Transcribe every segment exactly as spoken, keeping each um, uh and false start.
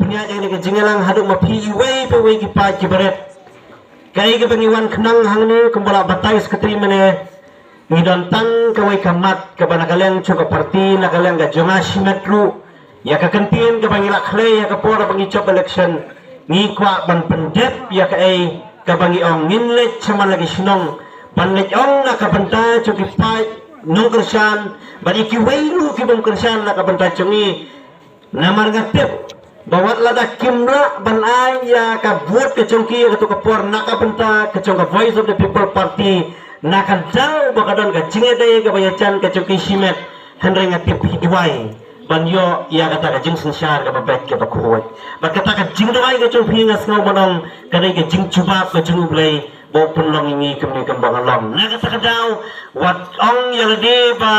Pynïaid ïa kane ka jingïalang haduh ma phi iwei pa iwei ki paid ki barit. Kaei kaba ngi wan khnang hangne kumba la batai Secretary mynne, ngi don tang kawei ka mat kaba na ka liang jong ka party, na ka liang ka jong nga shimet ruh, ïa ka kyntien kaba ngi la khlei ïa ka por ba ngi jop election, ngi kwah ban pyndep ïa kaei kaba ngi ong, ngin leit shaman la ki shnong ban leit ong na ka bynta jong ki paid nongkyrshan bad ïa kiwei ruh ki bym kyrshan na ka bynta jong ngi. Namar nga tip ba wat lada kim lah ban ai ïa ka vote ka jong ki ïa kato ka por na ka bynta ka jong ka Voice of the People Party, na ka daw ba ka don ka jingïadei kaba ïajan ka jong ki shimet, hynrei nga tip phi duwai ban ïoh ïa kata ka jingsynshar kaba beit kaba khuid. Bad kata ka jingduwai ka jong phi nga sngew ban ong ka dei ka jingjubab ka jong U Blei ba u pynlong ïa ngi kumne kumba nga long. Na kata ka daw wat ong ïa lade ba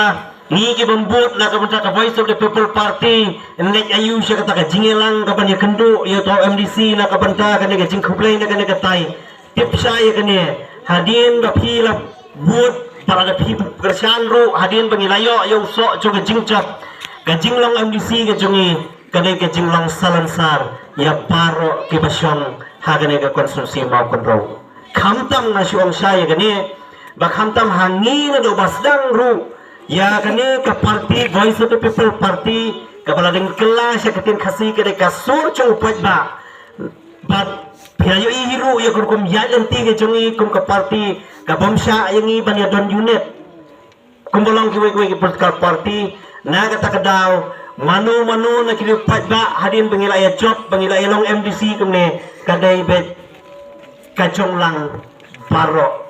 ngi ki bym bud na ka bynta ka Voice of the People Party, ngin leit aïu sha kata ka jingïalang kaban ïakynduh ïa uto u M D C na ka bynta kane ka jingkhublei na kane ka tai. Tip shai ïa kane, hadien ba phi la bud, ba lada phi kyrshan ruh, hadien ba ngi la ïoh ïa u soh jong ka jingjop, ka jinglong M D C ka jong ngi ka dei ka jinglong salonsar ïa baroh kiba shong ha kane ka constituency Mawkynrew. Khamtam nga shu ong shai ïa kane, ba khamtam ha ngi naduh ba sdang ruh ïa kane ka party, Voice of the People Party, kaba la dang kylla sha ka ktien Khasi ka dei ka sur jong u paidbah. Bad phi la ïohi hi ruh ïa ka rukom ïaid lynti ka jong ngi kum ka party, ka bym shah ïa ngi ban ïadon unit kumba long kiwei kiwei ki political party. Na kata ka daw, mano mano na kine ki paidbah, hadien ba ngi la ïa jop, ba ngi la ïa long M D C kumne, ka dei beit ka jong lang baroh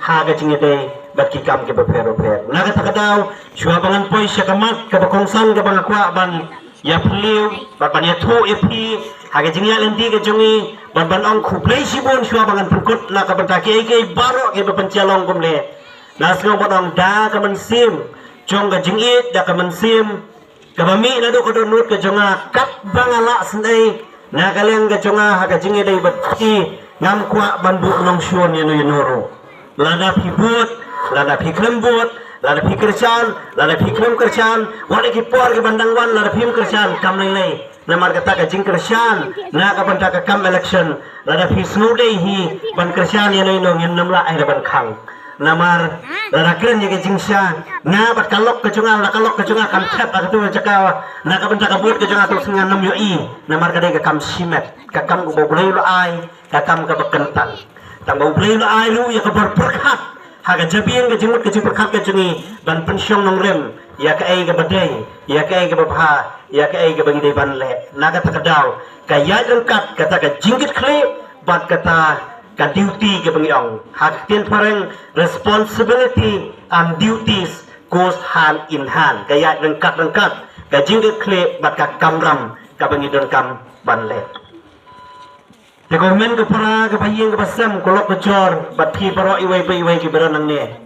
ha ka jingïadei bad ki kam kiba pher bapher. Na kata ka daw, shuwa ba ngan poi sha ka mat kaba kongsan kaba nga kwah ban ïa phylliew bad ban ïathuh ïa phi ha ka jingïaid lynti ka jong ngi, bad ban ong khublei shibun shuwa ba ngan pynkut na ka bynta kiei kiei baroh kiba pynjah long kumne. Nga sngew ban ong da ka mynsiem jong ka jingïeit, da ka mynsiem kaba mih naduh ka dohnud ka jong nga, katba nga lah sngewsih na ka liang ka jong nga ha ka jingïadei bad phi, ngam kwah ban buh nongshun ïano ïano ruh. Lada phi bud, lada phi khlem bud, lada phi kyrshan, lada phi khlem kyrshan, wat ïa ki por kiban dang wan lada phim kyrshan, kam lei lei. Namar kata ka jingkyrshan na ka bynta ka kam election, lada phi sngewdei hi ban kyrshan ïano ïano, ngin nym lah ai da ban khang. Namar lada kren ïa ka jingshisha, nga bad ka lok ka jong nga, lada ka lok ka jong nga kam thep ha kato ka jaka, na ka bynta ka bud ka jong nga, to sngewbha nym ïohi. Namar ka dei ka kam shimet, ka kam kaba U Blei u la ai, ka kam kaba kyntan. Tang ba U Blei u la ai ruh ïa ka bor pyrkhat ha ka jabieng ka jingmut ka jingpyrkhat ka jong ngi ban pynshong nongrim ïa kaei kaba dei, ïa kaei kaba bha, ïa kaei kaba ngi dei ban leh. Na kata ka daw, ka ïaid ryngkat kata ka jingkitkhlieh bad kata ka duty kaba ngi ong ha ka ktien phareng, responsibility and duties goes hand in hand. Ka ïaid ryngkat ryngkat ka jingkitkhlieh bad ka kamram kaba ngi donkam ban leh. Te ko hynmen ko para, ko ba ïing ko ba sem, ko lok ko jor, bad phi baroh iwei pa iwei kiba don hangne.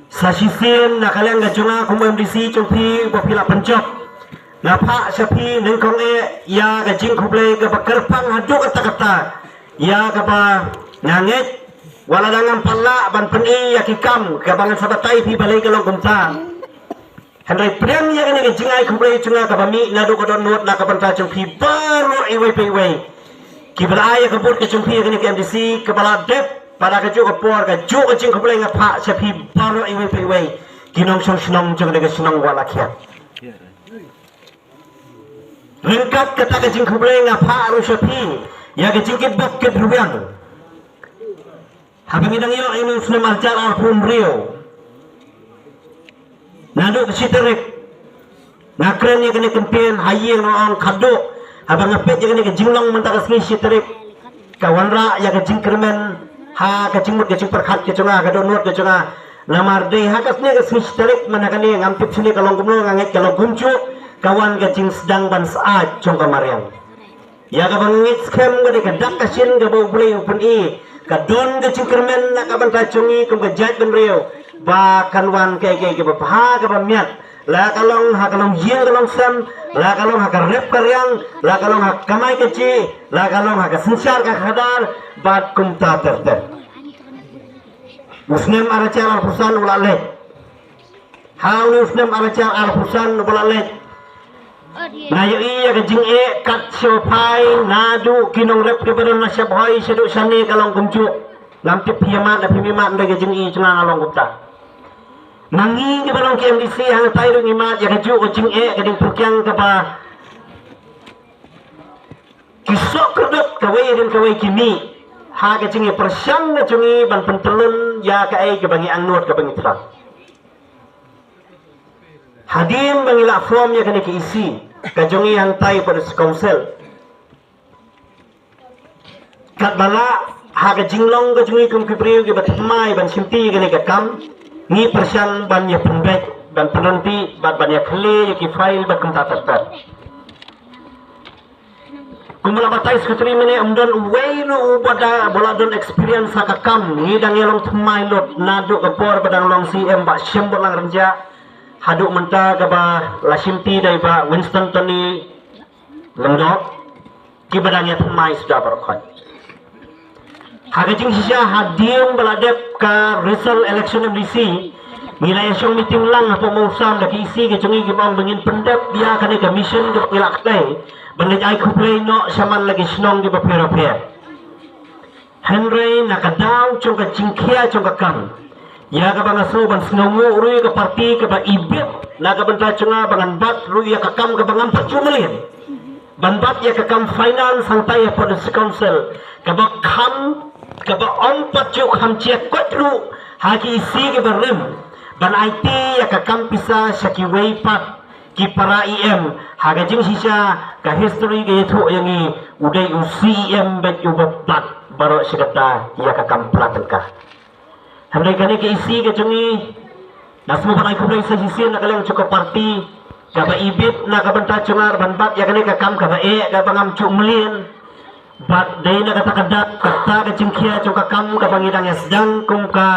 Sa shisien na ka liang ka jong nga kum u M D C jong phi ba phi la pynjop, nga phah sha phi nyngkong eh ïa ka jingkhublei kaba kyrpang haduh katta katta, ïa kaba nga ngeit wat la dang ngam pat lah ban pyni ïa ki kam kaba ngan sa batai phi balei ka long kumta. Hynrei pdiang ïa kane ka jingai khublei jong nga kaba mih naduh ka dohnud na ka bynta jong phi baroh iwei pa iwei kiba la ai ïa ka vote ka jong phi ïa kane ka M D C kaba la dep bad ha kajuh ka por, kajuh ka jingkhublei nga phah sha phi baroh iwei pa iwei ki nongshong shnong jong kane ka shnong Wahla Khiat. Ryngkat kata ka jingkhublei nga phah ruh sha phi ïa ka jingkitbok kitrwiang. Haba ngi dang ïoh ïa une u snem arhajar arphew hynriew, naduh ka shi tarik, nga kren ïa kane ka ktien ha ïing, nga ong khadduh haba nga peit ïa kane ka jinglong mynta ka sngi shi tarik, ka wanrah ïa ka jingkyrmen ha ka jingmut ka jingpyrkhat ka jong nga, ka dohnud ka jong nga. Namar dei ha ka sngi, ka sngi shi tarik mynta kane, ngam tip shane ka long kumno, nga ngeit ka long kumjuh, ka wan ka jingsdang ban syaid jong ka mariang. Ïa kaba ngeit skhem ka dei ka dak ka shin kaba U Blei u pyni, ka don ka jingkyrmen na ka bynta jong ngi kum ka jaitbynriew, ba kan wan kaei kaei kaba bha kaba miat, la ka long ha ka longïing ka longsem, la ka long ha ka rep ka riang, la ka long ha ka kamai kajih, la ka long ha ka synshar ka khadar, bad kumta ter ter. U snem arhajar arphew san u la leit. Ha une u snem arhajar arphew san uba la leit, Nga ïohi ïa ka jingeh kat sha u phai naduh ki nongrep kiba don na Shaphrang shaduh shane ka long kumjuh. Ngam tip phi ïa mad, phi ïa mad, hynrei ka jingïohi jong nga ka long kumta. Ma ngi kiba long ki M D C hangtai ruh ngi mad ïa kajuh ka jingeh, ka jingpyrkiang kaba ki soh kyrduh kawei hadien kawei ki mih ha ka jingïapyrshang ka jong ngi ban pyntyllun ïa kaei kaba ngi angnud kaba ngi thrang. Hadien ba ngi la form ïa kane ka E C ka jong ngi hangtai hapoh District Council, katba lah ha ka jinglong ka jong ngi kum ki briew kiba thymmai ban shimti ïa kane ka kam, ngi pyrshang ban ïa pynbeit, ban pynryntih bad ban ïa khlieh ïa ki file bad kumta ter ter. Kumba la batai Secretary mynne, ym don uwei ruh uba da, ba la don experience ha ka kam. Ngi dang ïalong thymmai lut naduh ka por ba dang long C M Bah Shemborlang Rynjah haduh mynta, kaba la shimti da i Bah Winston Tony Lyngdoh, kiba dang ïathymmai suda baroh khoit. Ha ka jingshisha, hadien ba la dep ka result election M D C, ngi la ïa shong meeting lang hapoh Mawsam da ki E C ka jong ngi kiba ong ba ngin pyndep ïa kane ka mission kaba ngi la khlei ban leit ai khublei noh shaman la ki shnong kiba pher bapher. Hynrei na ka daw jong ka jingkhia jong ka kam, ïa kaba nga sngew ban sngewnguh ruh ïa ka party kaba ibit na ka bynta jong nga ba ngan bat ruh ïa ka kam kaba ngam pat ju mlien. Ban bat ïa ka kam finance hangtai hapoh District Council, kaba kham, kaba ym pat ju kham jia koit ruh ha ki E C kiba rim ban aiti ïa ka kam pisa sha kiwei pat ki para E M. Ha ka jingshisha, ka history ka ïathuh ïa ngi, u dei u C E M beit uba bat baroh shi katta ïa ka kam pla tyngka. Hynrei kane ka E C ka jong ngi, nga sngew ban ai khublei sa shisien na ka liang jong ka party kaba ibit na ka bynta jong nga ban bat ïa kane ka kam kaba eh, kaba ngam ju mlien. Bad dei na kata ka daw, kata ka jingkhia jong ka kam kaba ngi dang ïa sdang kum ka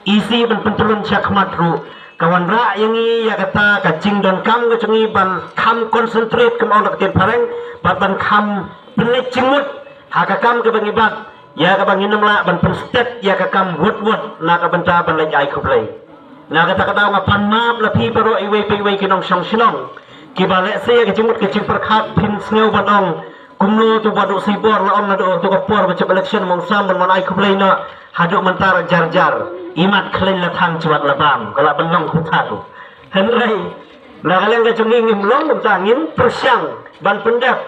E C ban pyntyllun shakhmat ruh, ka wanrah ïa ngi ïa kata ka jingdonkam ka jong ngi ban kham concentrate, kum ong da ka ktien phareng, bad ban kham pynleit jingmut ha ka kam kaba ngi bat, ïa kaba ngin ym lah ban pynstet ïa ka kam wut wut na ka bynta ban leit ai khublei. Na kata ka daw nga pan map la phi baroh iwei pa iwei ki nongshong shnong kiba lehse ïa ka jingmut ka jingpyrkhat phin sngew ban ong, kumno tu Bah Duh Seibor la ong naduh tu ka por ba jop election Mawsam ban wan ai khublei noh, haduh mynta jar jar, imat khlaiñ la thang jwat la bam, ka la ban long kumta tu. Hynrei na ka liang ka jong ngi ngim long kumta, ngin pyrshang ban pyndep.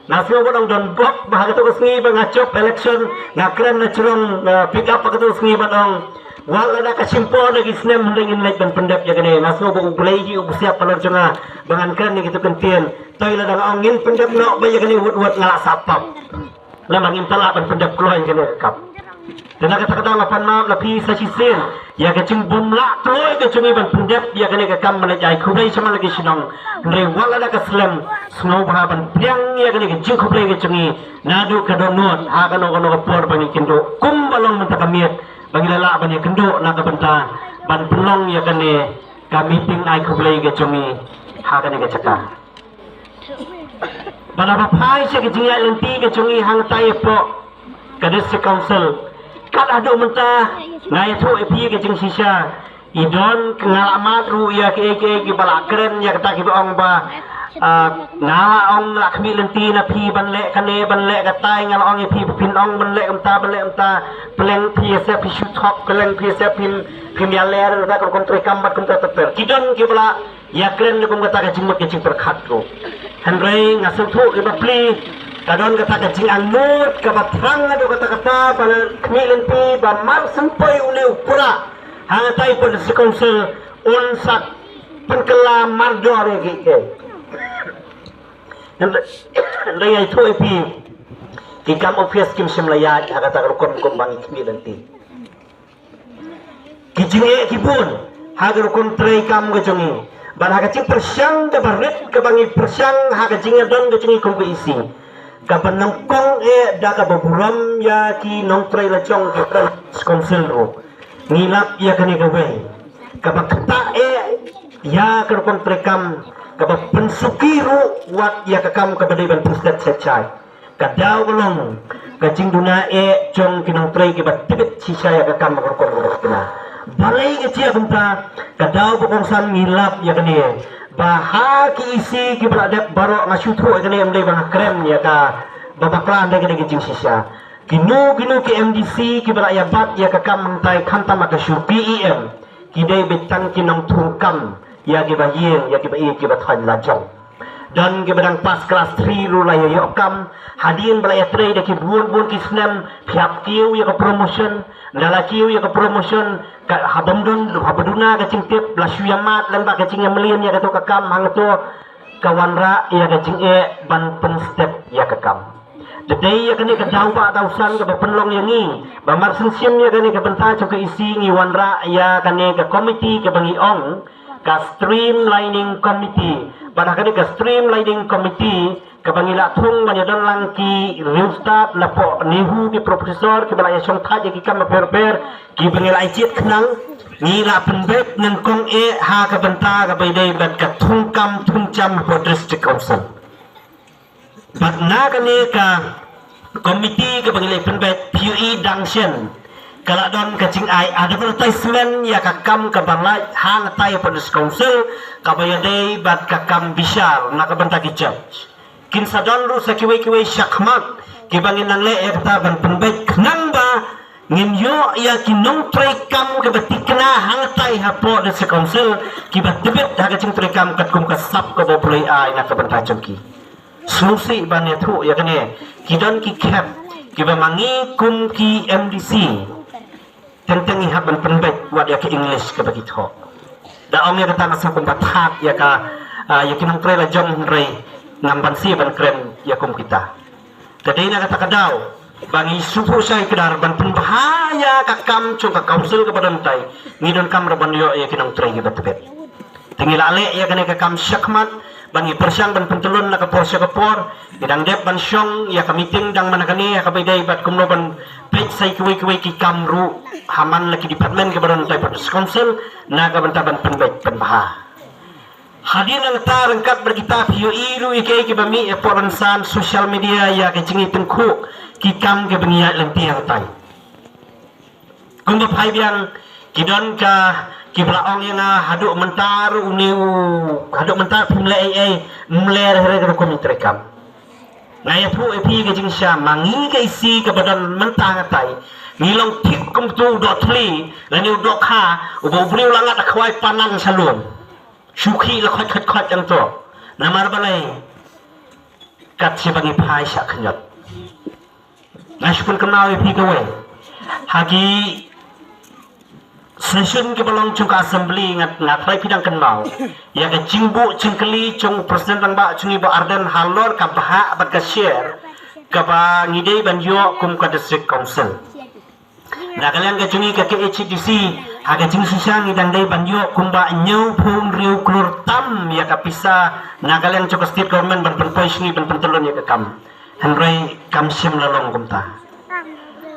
Nga sngew ba dang don bok ba ha kato ka sngi ba nga jop election, nga kren na jrong, uh, pick up ha kato ka sngi ba dang, wat lada ka shim por da ki snem, hynrei ngin leit ban pyndep ïa kane. Nga sngew ba U Blei hi u bsiap halor jong nga ba ngan kren ïa kito ki kyntien. Toi lada nga ong ngin pyndep noh ba ïa kane wut wut, nga la sah pap. Namar ngim pat lah ban pyndep kloi ïa kane ka kam. Te na kata ka daw nga pan map la phi sa shisien ïa ka jingbym lah kloi ka jong ngi ban pyndep ïa kane ka kam ban leit ai khublei shaman la ki shnong. Hynrei wat lada ka slem, sngewbha ban pdiang ïa kane ka jingkhublei ka jong ngi naduh ka dohnud ha kano kano ka por ba ngi kynduh, kumba long mynta ka miet ba ngi la lah ban ïakynduh na ka bynta ban pynlong ïa kane ka meeting ai khublei ka jong ngi ha kane ka jaka. Ba la ba phai sha ka jingïaid lynti ka jong ngi hangtai hapoh ka District Council. Kat haduh mynta nga ïathuh ïa phi ka jingshisha, i don, nga la mad ruh ïa kiei kiei kiba la kren ïa kata kiba ong ba, ah, nga la ong la khmih lynti na phi ban leh kane ban leh katai, nga la ong ïa phi ba phin ong ban leh kumta ban leh kumta, pleng phi ïa sep phi shu thok, pleng phi ïa sep phim, phim ïaler, kata ka rukom treikam bad kumta ter ter. Ki don kiba la ïa kren kum kata ka jingmut ka jingpyrkhat ruh. Hynrei nga sngewthuh ïa ba pli ka don kata ka jingangnud kaba thrang naduh katta katta ba la khmih lynti ba mar shen poi une u prah hangtai hapoh District Council un sa pynkylla mardor ïa kiei kiei. Hynrei nga ïathuh ïa phi, ki kam office kim shym la ïaid ha kata ka rukom kum ba ngi khmih lynti. Ki jingeh ki bun ha ka rukom treikam ka jong ngi. Bad ha ka jingpyrshang kaba rit kaba ngi pyrshang ha ka jingïadon ka jong ngi kum ka E C, kaba nyngkong eh da kaba burom ïa ki nongtrei la jong ki District Council ruh, ngi lap ïa kane kawei kaba ktah eh ïa ka rukom treikam, kaba pynsuki ruh wat ïa ka kam kaba dei ban pynstet shet shai. Ka daw ka long ka jingduna eh jong ki nongtrei kiba tbit shisha ïa ka kam ka rukom kaba kena. Balei ka jia kumta? Ka daw ba kongsan ngi lap ïa kane. Ba ha ki E C kiba la dep baroh nga shu thuh ïa kane, ym dei ba nga kren ïa ka ba bakla, ym dei kane ka jingshisha. Kino kino ki M D C kiba la ïa bat ïa ka kam hangtai khamtam ha ka shu P E M, ki dei beit tang ki nongthung kam ïa kiba ïeng, ïa kiba ïeit, kiba thoiñ la jong. Don kiba dang pass class three ruh la ïa ïoh kam. Hadien ba la ïa trei da ki bun bun ki snem, phi hap kiew ïa ka promotion, nda la kiew ïa ka promotion, ka, haba ym don, haba duna ka jingtip, la shu ïa mad lem bad ka jingïamlien ïa kato ka kam, hangto ka wanrah ïa ka jingeh ban pynstep ïa ka kam. Da dei ïa kane ka daw ba daw san kaba pynlong ïa ngi ba mar shen shim ïa kane ka bynta jong ka E C, ngi wanrah ïa kane ka committee kaba ngi ong ka streamlining committee. Bad ha kane ka streamlining committee kaba ngi la thung ban ïa don lang ki riewstad napoh NEHU, ki professor kiba la ïa shongthait ïa ki kam bapher bapher kiba ngi la ïa jied khnang, ngi la pynbeit nyngkong eh ha ka bynta kaba ïadei bad ka thungkam thungjam hapoh District Council. Bad na kane ka committee kaba ngi la pynbeit, phi ïohi dang shen ka la don ka jingai advertisement ïa ka kam kaba lait hangtai hapoh District Council kaba ïadei bad ka kam bishar na ka bynta ki judge. Kin sa don ruh sa kiwei kiwei shakhmat kiba ngin nang leh ïa kata ban pynbeit khnang ba ngin ïoh ïa ki nongtrei kam kiba thikna hangtai hapoh District Council kiba tbit ha ka jingtrei kam katkum ka sap kaba U Blei ai na ka bynta jong ki. Sngewsih ban ïathuh ïa kane, ki don ki khep kiba ma ngi kum ki M D C teng teng ngi hap ban pynbeit wat ïa ka English kaba ki thoh. Da ong ïa kata nga sngew kumba thad ïa ka, ah, ïa ki nongtrei la jong, hynrei ngam banse ban kren ïa kum kita. Ka dei na kata ka daw ba ngi sngewthuh shai kdar ban pynbha ïa ka kam jong ka council kaba don tai, ngi donkam ruh ban ïoh ïa ki nongtrei kiba tbit. Te ngi la leh ïa kane ka kam shakhmat ba ngi pyrshang ban pyntyllun na ka por sha ka por. Ngi dang dep ban shong ïa ka meeting dang man kane ha kaba ïadei bad kumno ban peit sa ïa kiwei kiwei ki kam ruh ha man la ki department kiba don tai hapoh District Council na ka bynta ban pynbeit pynbha. Hadien nangta ryngkat bad kita phi ïohi ruh ïa kiei kiba mih hapoh rynsan social media ïa ka jingïatyngkhuh ki kam kiba ngi ïaid lynti hangtai. Kumba phai biang ki don ka kiba la ong ïa nga haduh mynta ruh une u, haduh mynta phim leh ei ei, ym leh re re ka rukom ïatrei kam. Nga ïathuh ïa phi ka jingshisha, ma ngi ka E C kaba don mynta hangtai, ngi long thik kumtu u doh thli lane u doh kha uba u briew la ngat da khwai panan sha lum. Shu khih la khoit khoit khoit hangto. Namar balei? Kat shaba ngi phai shah khyndiat. Nga shu pynkynmaw ïa phi kawei. Ha ki session kiba long jong ka assembly nga, nga tharai phi dang kynmaw ïa ka jingbuh jingkylli jong u President Rangbah jong ngi Bah Ardent halor ka bhah bad ka share kaba ngi dei ban ïoh kum ka District Council. Na ka liang ka jong ngi ka K H A D C, ha ka jingshisha ngi dang dei ban ïoh kumba hynñiewphew hynriew klur tam ïa ka pisa na ka liang jong ka state government ban pynpoi sha ngi ban pyntyllun ïa ka kam. Hynrei kam shym la long kumta.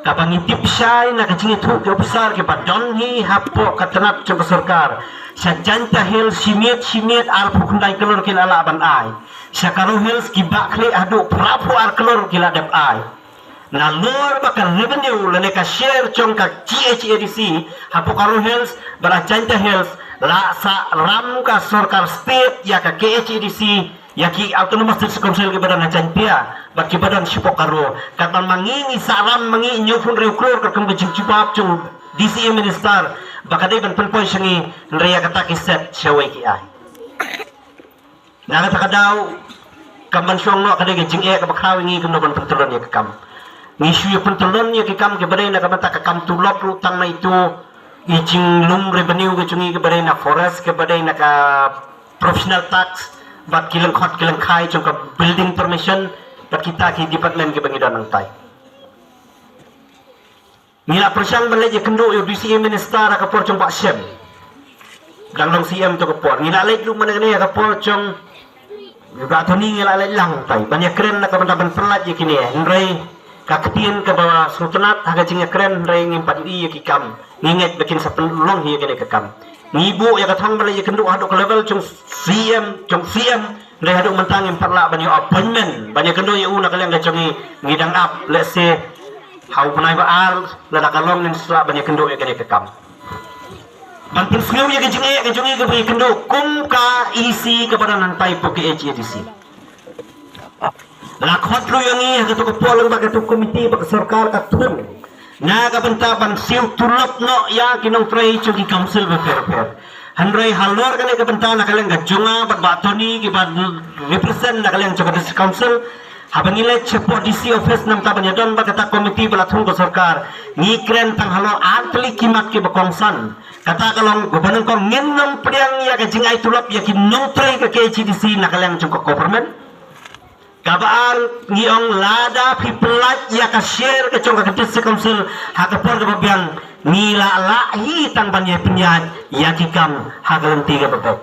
Kaba ngi tip shai na ka jingïathuh ki ophisar kiba don hi hapoh ka tnat jong ka sorkar, sha Jaintia Hills shi miet shi miet arphew khyndai klur ki la lah ban ai. Sha Garo Hills ki bah khlieh haduh phraphew ar klur ki la dep ai. Nalor ba ka revenue lane ka share jong ka G H A D C hapoh Garo Hills bad Jaintia Hills, la sah ram ka sorkar state ïa ka K H A D C, ïa ki Autonomous District Council kiba don ha Jaintia bad kiba don shapoh Garo. Katba ma ngi ngi sah ram ma ngi hynñiewphew hynriew klur katkum ka jingjubab jong D C A minister ba ka dei ban pynpoi sha ngi, hynrei ïa kata ki set shawei ki ai. Na kata ka daw, kam ban shong noh ka dei ka jingeh kaba khraw ïa ngi kumno ban pyntyllun ïa ka kam. Ngi shu ïa pyntyllun ïa ki kam kiba dei na ka bynta ka kam tulop ruh tang na itu, i jinglum revenue ka jong ngi kiba dei na forest, kiba dei na ka professional tax bad ki lyngkhot ki lyngkhai jong ka building permission bad kita ki department kiba ngi don nangtai. Ngi la pyrshang ban leit ïakynduh ïa u D C A minister ha ka por jong Bah Shem. Dang long C M to ka por. Ngi la leit ruh mynne kane ha ka por jong u Bah Tony, ngi la leit lang tai ban ïakren na ka bynta ban pyllait ïa kine. Hynrei ka ktien kaba sngewtynnat ha ka jingïakren, hynrei ngim pat ïohi ïa ki kam. Ngi ngeit ba kin sa pynlong hi ïa kane ka kam. Ngi buh ïa ka thong ban leit ïakynduh haduh ka level jong C M, jong C M. Hynrei haduh mynta ngim pat lah ban ïoh appointment ban ïakynduh ïa u na ka liang ka jong ngi. Ngi dang ap, let's say, ha u bnai ba ar lada ka long ngin sa lah ban ïakynduh ïa kane ka kam. Ban pynsngew ïa ka jingeh ka jong ngi kaba ngi kynduh kum ka E C kaba don hangtai hapoh ka H A D C. La khot ruh ïa ngi ha kato ka por lyngba kato ka komiti ba ka sorkar ka thung na ka bynta ban siew tulop noh ïa ki nongtrei jong ki council bapher bapher. Hynrei halor kane ka bynta na ka liang ka jong nga bad Bah Tony kiba represent na ka liang jong ka District Council, haba ngi leit shapoh D C office namar ban ïadon bad kata ka komiti ba la thung ka sorkar, ngi kren tang halor artylli ki mat kiba kongsan. Kata ka long kaba nyngkong, ngin nym pdiang ïa ka jingai tulop ïa ki nongtrei ka K H A D C na ka liang jong ka government. Kaba ar, ngi ong lada phi pynlait ïa ka share ka jong ka District Council ha ka por kaba biang, ngi la lah hi tang ban ïa pynïaid ïa ki kam ha ka lynti kaba beit.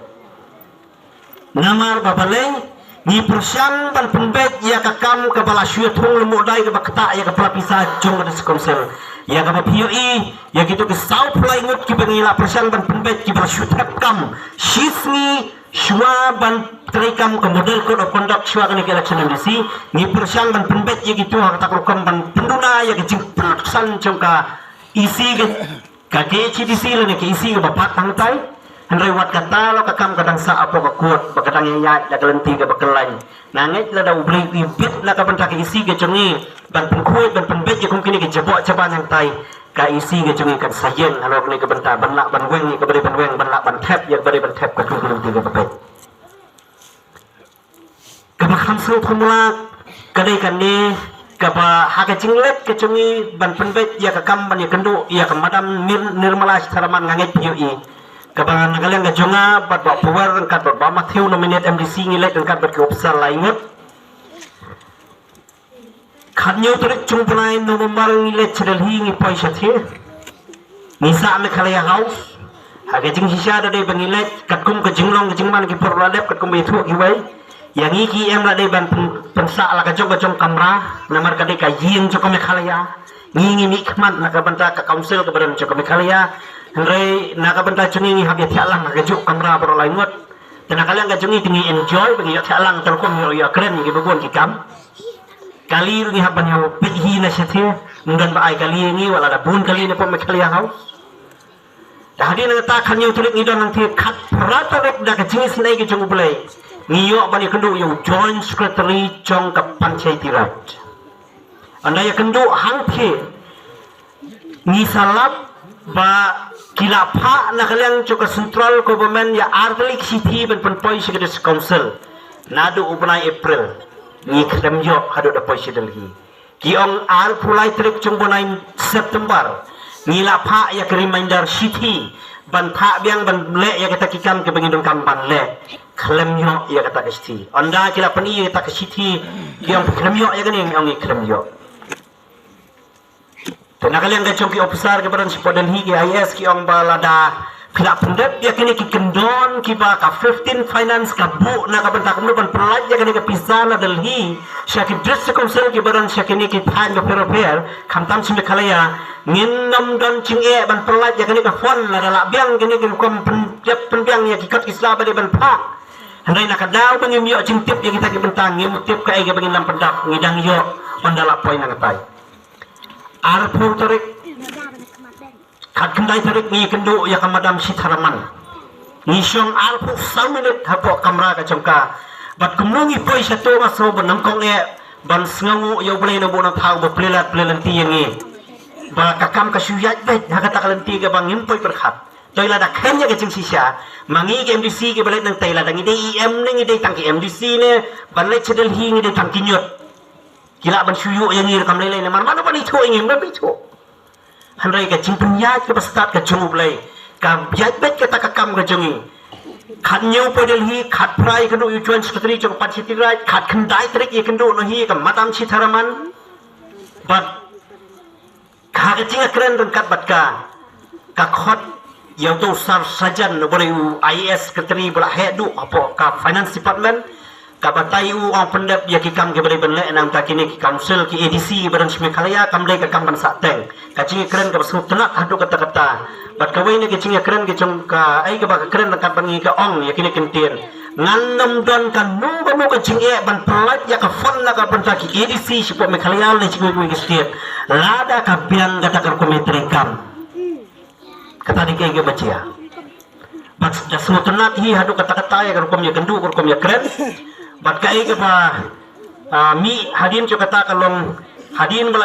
Namar ba balei, ngi pyrshang ban pynbeit ïa ka kam kaba la shu ïathung lem u dai kaba ktah ïa ka pla pisa jong ka District Council. Ïa kaba phi ïohi, ïa kito ki saw phew lai ngut kiba ngi la pyrshang ban pynbeit kiba la shu thep kam shisngi shuwa ban trei kam ka model code of conduct shuwa kane ka election M D C, ngi pyrshang ban pynbeit ïa kito ha kata ka rukom ban pynduna ïa ka jingpynsan jong ka E C ka, ka K H A D C lane ka E C kaba pat hangtai. Hynrei wat kata la ka kam ka dang sah hapoh ka court ba ka dang ïaid da ka lynti kaba kyllaiñ. Nga ngeit lada U Blei u bit na ka bynta ka E C ka jong ngi ban pynkhuid ban pynbeit ïa kum kine ki jaboh jaban hangtai, ka E C ka jong ngi kan sa ïeng halor kane ka bynta ban lah ban weng ïa kaba dei ban weng, ban lah ban thep ïa kaba dei ban thep katkum ka lynti kaba beit. Kaba kham sngewthuh mula ka dei kane, kaba ha ka jingleit ka jong ngi ban pynbeit ïa ka kam ban ïakynduh ïa ka Madam Nir-, Nirmala Sitharaman, nga ngeit phi ïohi. Kaba na ka liang ka jong nga bad Bah Power ryngkat bad Bah Matthew, nominate M D C, ngi leit ryngkat bad ki officer lai ngut. Khathynñiew tarik jong u bnai November ngi leit sha Delhi, ngi poi shatei. Ngi sah Meghalaya House. Ha ka jingshisha da dei ba ngi leit katkum ka jinglong ka jingman ki por ba la dep, katkum ba ïathuh kiwei, ïa ngi ki em la dei ban pyn-, pynsah la ka jong ka jong kamra, namar ka dei ka ïing jong ka Meghalaya. Ngi ngi mihkhmat na ka bynta ka council kaba don jong ka Meghalaya. Hynrei na ka bynta jong ngi ngi hap ïathiah lang ha ka juh kamra baroh lai ngut. Te na ka liang ka jong ngi te ngi enjoy ba ngi ïathiah lang, te rukom ïa, ïakren ïa kiba bun ki kam. Kali ruh ngi hap ban ïa peit hi na shatei, ym don ba ai kali ïa ngi, wat la da bun kali na pdeng Meghalaya House. Te hadien nangta khathynñiew tarik ngi don hangtei, khatphra tarik da ka jingisynei ka jong U Blei, ngi ïoh ban ïakynduh ïa u Joint Secretary jong ka Panchayati Raj. Ynda ïakynduh hangtei, ngi sa lap ba ki la phah na ka liang jong ka Central Government ïa artylli ki shithi ban pynpoi sha ka District Council. Naduh u bnai April ngi khlem ïoh haduh da poi sha Delhi. Ki ong arphew lai tarik jong u bnai September ngi la phah ïa ka reminder shithi ban phah biang ban leh ïa kata ki kam kiba ngi donkam ban leh. Khlem ïoh ïa kata ka shithi. Ynda ki la pyni ïa kata ka shithi, ki ong khlem ïoh ïa kane, ngi ong ngi khlem ïoh. Te na ka liang ka jong ki officer kiba don shapoh Delhi, ki I A S, ki ong ba lada phi la pyndep ïa kine ki kyndon kiba ka fifteen Finance ka buh na ka bynta kumno ban pynlait ïa kine ki pisa na Delhi sha ki District Council kiba don sha kine ki thaiñ bapher bapher, khamtam sha Meghalaya, ngin nym don jingeh ban pynlait ïa kine ki fund lada lah biang kine ki rukom pyndep pynbiang ïa ki kot ki sla ba dei ban phah. Hynrei na ka daw ba ngim ïoh jingtip ïa kita ki bynta, ngim tip kaei kaba ngin nym pyndap, ngi dang ïoh ynda la poi nangtai. Arphew tarik, khatkhyndai tarik ngi kynduh ïa ka Madam Sitharaman. Ngi shong arphew saw minit hapoh kamra ka jong ka. Bad kumno ngi poi shato, nga sngew ba nyngkong eh ban sngewnguh ïa U Blei na U Blei na thaw ba plie lad plie lynti ïa ngi. Ba ka kam ka shu ïaid beit ha kata ka lynti kaba ngim poi pyrkhat. Te lada kren ïa ka jingshisha, ma ngi ki M D C kiba leit nangtai, lada ngi dei E M ne ngi dei tang ki M D C ne ban leit sha Delhi, ngi dei tang ki ñiut. Ki lah ban shu ïuh ïa ngi ruh kam lei lei, namar mano ban ithuh ïa ngi, mano ban ithuh. Hynrei ka jingpynïaid kaba stad ka jong U Blei, ka ïaid beit kata ka kam ka jong ngi. Khathynñiew poi Delhi, khatphra ïakynduh ïa u Joint Secretary jong ka Panchayati Raj, khatkhyndai tarik ïakynduh noh hi ïa ka Madam Sitharaman. Bad ha ka jingïakren ryngkat bad ka, ka khot ïa uto u Sar Sajan uba dei u I A S secretary ba la heh duh hapoh ka Finance Department. Ka batai u ong pyndep ïa ki kam kiba dei ban leh na ka bynta kine ki council, ki A D C kiba don sha Meghalaya, kam dei ka kam ban sah teng. Ka jingïakren kaba sngewtynnat haduh katta katta. Bad kawei na ka jingïakren ka jong ka, ei, kaba ka kren ryngkat bad ngi, ka ong ïa kine ki ktien. Ngan nym don kano kano ka jingeh ban pynlait ïa ka fund na ka bynta ki A D C shapoh Meghalaya lane sha kiwei kiwei ki state, lada ka biang kata ka rukom ïatreikam. Kata dei kaei kaba jia. Ïa sngewtynnat hi haduh katta katta ïa ka rukom ïakynduh, ka rukom ïakren. Bad kaei kaba, ah, mih hadien jong kata ka long hadien ba la